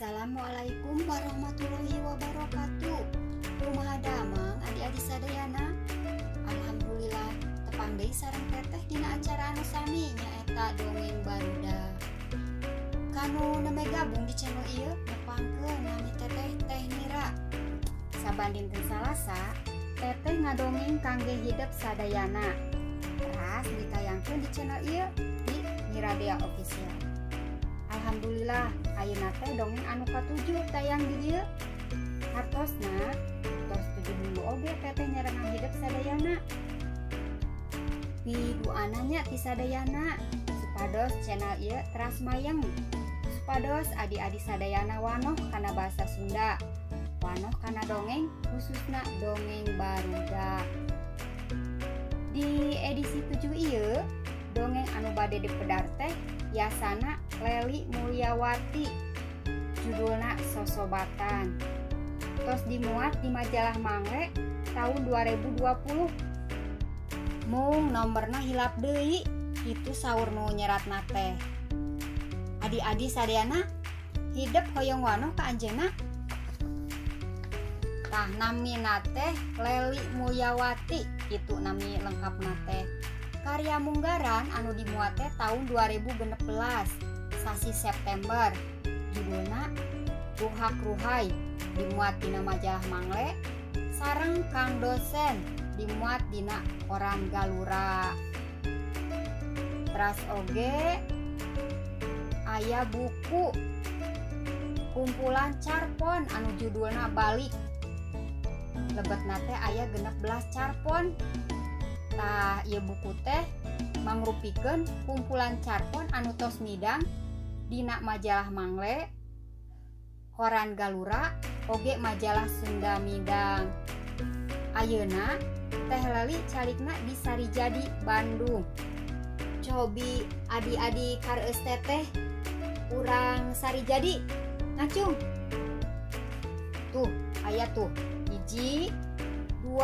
Assalamualaikum warahmatullahi wabarakatuh. Kumaha damang adik-adik sadayana? Alhamdulillah tepang deui sareng teteh dina acara anu sami nyaeta Dongeng Barudak. Kanu nembe gabung di channel ieu nepangkeun nami teteh Teh Nira. Saban dinten Salasa teteh ngadongeng kangge hidep sadayana. Teras ditayangkeun di channel ieu di Niradea Official. Alhamdulillah ayeuna teh dongeng anu katujuh tayang di dieu. Hartosna tos 7 minggu oge teteh nyarengan hidep sadayana. Piduana nya ti sadayana supados channel ieu teras mayeng, supados adi-adi sadayana wanoh kana bahasa Sunda, wanoh kana dongeng khususna dongeng barudak. Di edisi 7 ieu dongeng anu bade dipedar teh yasana Leli Mulyawati, judulna Sosobatan. Tos dimuat di majalah Mangle tahun 2020. Mung nomorna hilap deui, itu saur nu nyeratna teh. Adi-adi sadayana hidep hoyong wanoh ka anjeunna. Tah namina teh Leli Mulyawati, itu nami lengkapna teh. Karya munggaran anu dimuat teh tahun 2016 sasi September. Judulna Ruhak Ruhai, dimuat dina majalah Mangle sareng Kang Dosen, dimuat dina koran Galura. Teras oge aya buku kumpulan carpon anu judulna Balik. Lebetna teh aya 16 carpon. Tah ieu buku teh mangrupikeun kumpulan carpon anu tos midang dina majalah Mangle, koran Galura, oge majalah Sunda Midang. Ayeuna Teh Leli calikna di Sarijadi, Bandung. Cobi adi-adi kareus teteh urang Sarijadi ngacung. Tuh, aya tuh. 1, 2,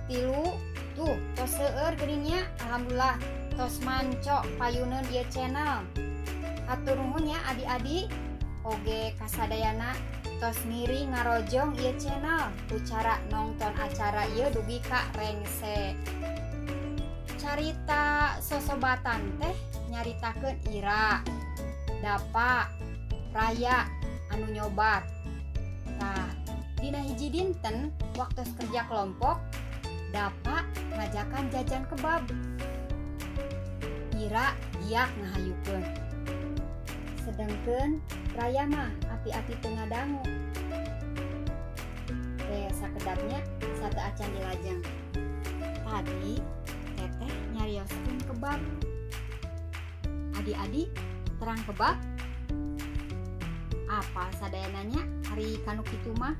3. Tuh, tos seueur geuning nya. Alhamdulillah tos manco payuneun ieu channel. Hatur nuhun ya adi-adi. Oge kasadayana tos ngiring ngarojong ieu channel ku cara nonton acara ieu dugi ka rengse. Carita sosobatan teh nyaritakeun Ira, Dapa, Raya anu nyobat. Tah, dina hiji dinten waktu kerja kelompok, Dapa ngajakan jajan kebab. Ira giat ngahayukeun. Sedengkeun Raya mah api-api teu ngadangu. Teh sakedapnya sate acan dilajeng. Tadi teteh nyarioskeun kebab. Adi-adi terang kebab? Apa sadayananya hari kanu kitu mah?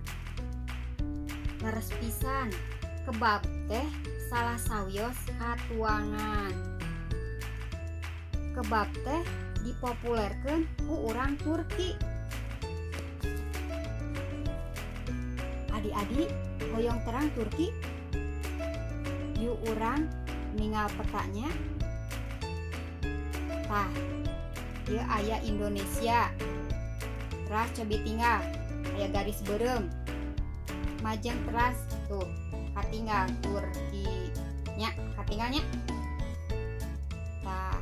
Leres pisan. Kebab teh salah sawios katuangan. Kebab teh dipopulerkeun ku urang Turki. Adi-adi hoyong terang Turki? Yuk urang ningal petanya. Tah, ieu aya Indonesia. Teras cobi tinggal, aya garis beureum. Majeng teras tuh katinggal Turki nya, katinggalnya. Tah,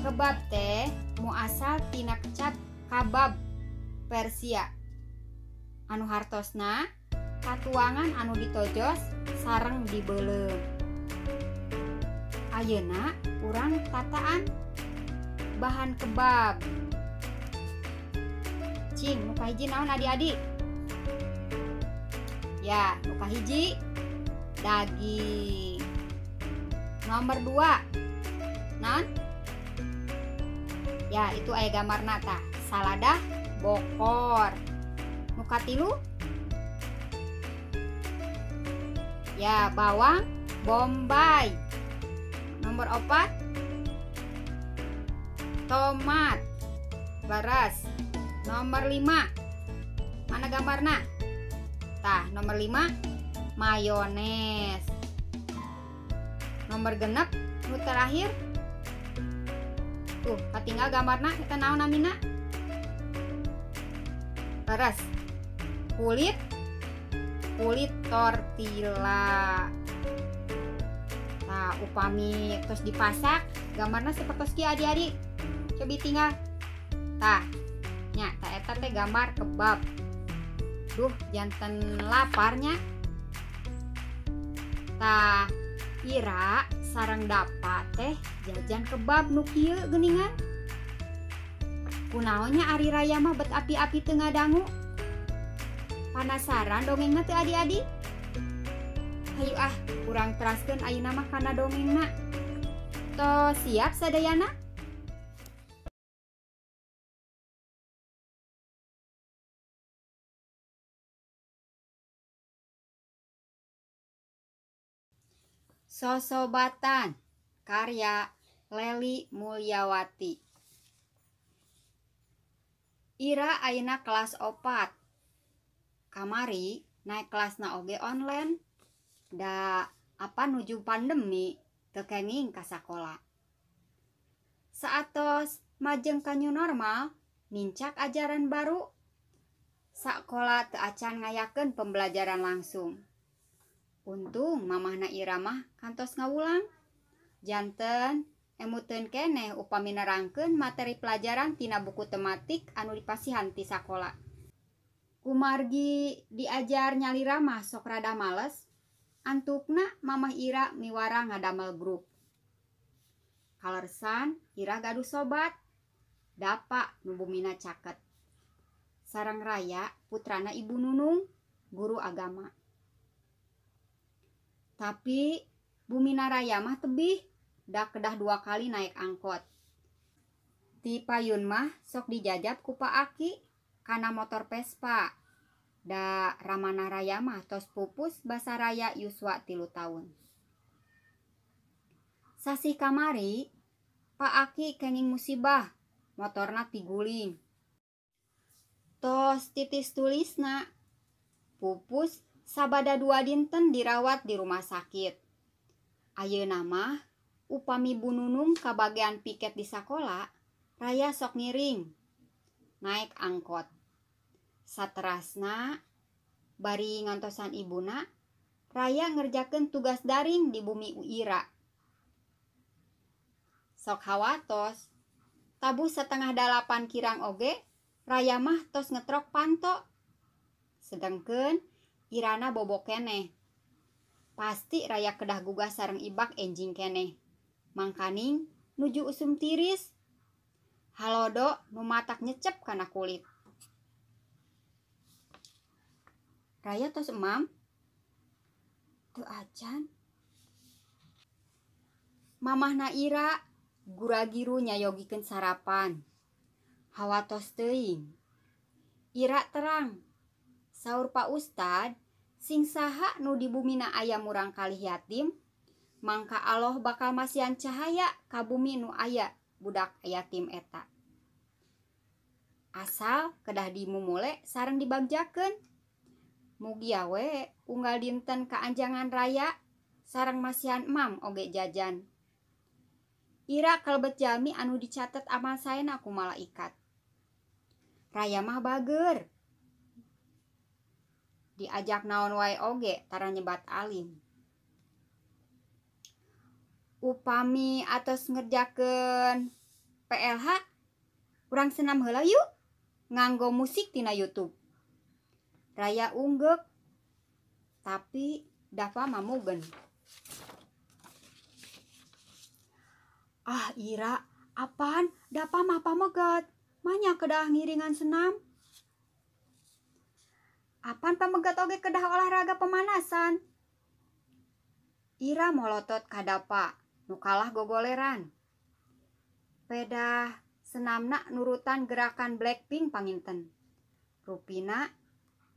kebab teh muasal tina kecap kabab Persia. Anu hartosna katuangan anu ditojos sareng dibeuleum. Ayeuna urang tataan bahan kebab. Cing, nu kahiji naon adik-adik? Ya, nu kahiji daging. Nomor 2 naon? Ya, itu aya gambarna tah, saladah bokor. Nu katilu? Ya, bawang bombay. Nomor 4 tomat beras. Nomor 5 mana gambarna? Tah, nomor 5 mayones. Nomor 6 nu terakhir tuh katinggal gambarna eta naon namina? Leres. Kulit kulit tortilla. Nah, upami terus dipasak gambarna seperti kieu adik-adik. Cobi tinggal. Tah, nya tah eta teh gambar kebab. Duh, janten laparnya. Tah, Ira sareng Dapa teh jajan kebab nu kieu geuningan. Kunaon nya ari Raya mah bet api-api teu ngadangu. Panasaran dongengna teu adik-adik? Hayu ah, urang teraskeun ayeuna mah kana dongengna. Tos siap sadayana? Sosobatan karya Leli Mulyawati. Ira ayeuna kelas 4. Kamari naik kelasna oge online. Da apa nuju pandemi teu kenging ka sakola. Saatos majeng ka new normal, nincak ajaran baru. Sakola teu acan ngayakeun pembelajaran langsung. Untung mamahna Ira mah kantos ngawulang. Janten emuteun keneh upami nerangkeun materi pelajaran tina buku tematik anu dipasihan ti sakola. Kumargi diajar nyalira mah sok rada males, antukna mamah Ira miwara ngadamel grup. Kalersan Ira gaduh sobat, Dapa nu bumina caket. Sareng Raya putrana Ibu Nunung, guru agama. Tapi bumina Raya mah tebih, da kedah 2 kali naik angkot. Ti payun mah sok dijajab ku Pak Aki kana motor Vespa. Da ramana Raya mah tos pupus basa Raya yuswa 3 tahun. Sasih kamari Pak Aki kenging musibah, motorna tiguling. Tos titis tulisna pupus sabada 2 dinten dirawat di rumah sakit. Ayeuna mah upami Bu Nunung kabagean piket di sakola, Raya sok ngiring naik angkot. Saterasna bari ngantosan ibuna, Raya ngerjakeun tugas daring di bumi Ira. Sok hawatos, tabuh 7:30 kirang oge, Raya mah tos ngetrok panto. Sedengkeun Irana bobok keneh. Pasti Raya kedah gugah sareng ibak enjing keneh. Mangkaning nuju usum tiris. Halodo nu matak nyecep kana kulit. Raya tos emam? Teu acan. Mamahna Ira guragiru nyayogikeun sarapan. Hawatos teuing. Ira terang. Saur Pak Ustad, sing saha nu di bumina aya murang kalih yatim, mangka Allah bakal masihan cahaya ka bumi nu aya budak yatim eta. Asal kedah dimumule sareng dibagjakeun. Mugia we unggal dinten kaanjangan Raya sareng masihan emam oge jajan. Ira kalebet jalmi anu dicatet amal saena ku malaikat. Raya mah bager. Diajak naon wae oge tara nyebat alim. Upami atos ngerjakeun PLH, urang senam heula yuk nganggo musik tina YouTube. Raya unggeuk, tapi Dapa mamugen. Ah Ira, apaan Dapa mah pamegat, manya kedah ngiringan senam. Apan pamegat oge kedah olahraga pemanasan. Ira molotot ka Dapa, nu kalah gogoleran. Pedah senamna nurutan gerakan Blackpink panginten. Rupina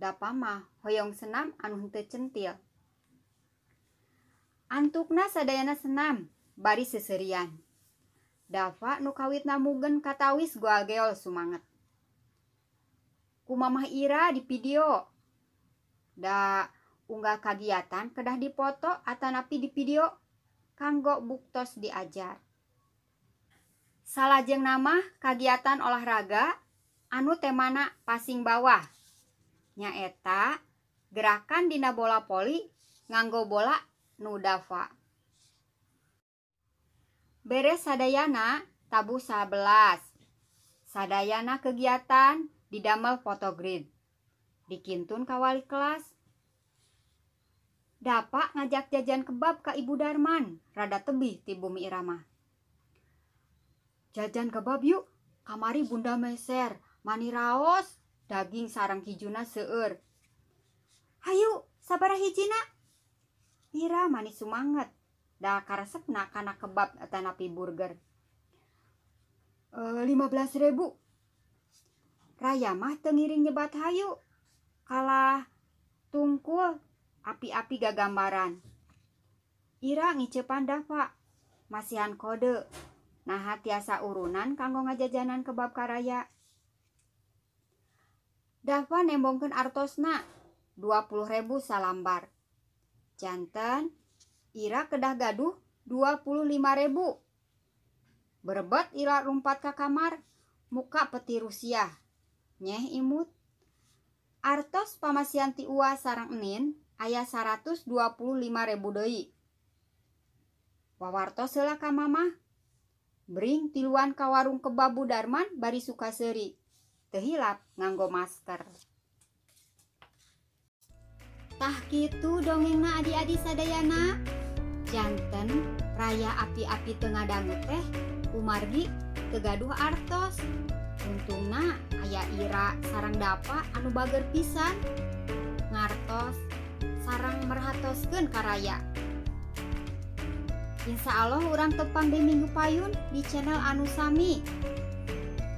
Dapa mah hoyong senam anu henteu centil. Antukna sadayana senam bari seserian. Dapa nu kawitna mugen katawis goal-geol sumanget. Ku mamah Ira di video. Da unggal kagiatan kedah dipoto atanapi di video kanggo buktos diajar. Salajengna mah kagiatan olahraga anu temana passing bawah. Nyaeta gerakan dina bola voli nganggo bola nu Dava. Beres sadayana tabuh 11. Sadayana kegiatan didamel fotogrid. Dikintun ka wali kelas. Dapa ngajak jajan kebab ka Ibu Darman, rada tebih ti Bumi Irama. Jajan kebab yuk, kamari Bunda meser, mani raos, daging sarang kijuna seueur. Hayu, sabaraha hijina? Ira mani sumanget, da karesepna kana kebab atanapi burger. 15.000. Raya mah teu ngiring nyebat hayu, kalah tungkul api-api gagambaran. Ira ngicepan Dava, masihan kode. Naha tiasa urunan kanggo ngajajanan kebab karaya. Dava nembongkeun artosna 20.000 salambar. Janten Ira kedah gaduh 25.000. Berebet Ira lumpat ka kamar, muka peti rusiah. Nyeh imut. Artos pamasihan ti Uwa sareng Enin aya 125.000 deui. Wawartos heula ka mamah. Bring tiluan ka warung kebab Bu Darman bari suka seuri. Teu hilap nganggo masker. Tah kitu dongengna adi-adi sadayana. Janten raya api-api teu ngadangu teh kumargi teu gaduh artos. Untungna aya Ira sareng Dapa anu bager pisan. Ngartos sareng merhatoskeun ka raya. Insya Allah urang tepang di minggu payun di channel anu sami.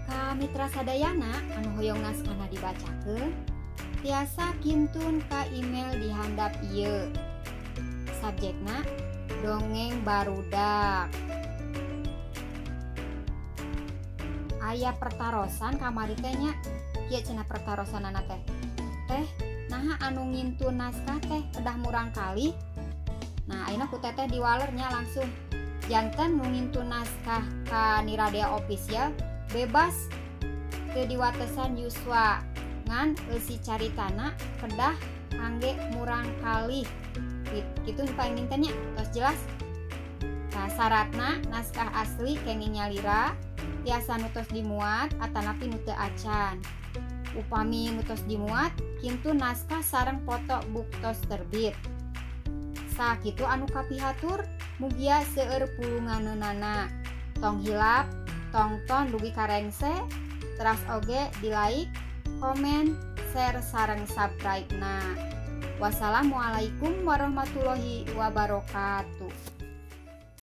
Ka mitra sadayana anu hoyong naskahna dibacakeun tiasa kintun ka email di handap ieu. Subjekna dongeng barudak. Aya pertarosan kamari teh nya. Kieu cenah pertarosanana teh. Teh naha anu ngintun naskah teh kedah murang kali. Nah, ayeuna ku teteh diwalernya langsung. Janten nu ngintun naskah ka Niradea Official bebas teu diwatesan yuswa ngan eusi caritana kedah kangge murang kali. Kitu nu paling nya, tos jelas. Nah, syaratna naskah asli kenging nyalira, tiasa nu tos dimuat atanapi nu teu acan. Upami nu tos dimuat, kintun naskah sareng foto buktos terbit. Sakitu anu kapihatur, mugia seueur pulunganeunana. Tong hilap, tongton dugi ka rengse, teras oge di like, komen, share sareng subscribe-na. Wassalamualaikum warahmatullahi wabarakatuh.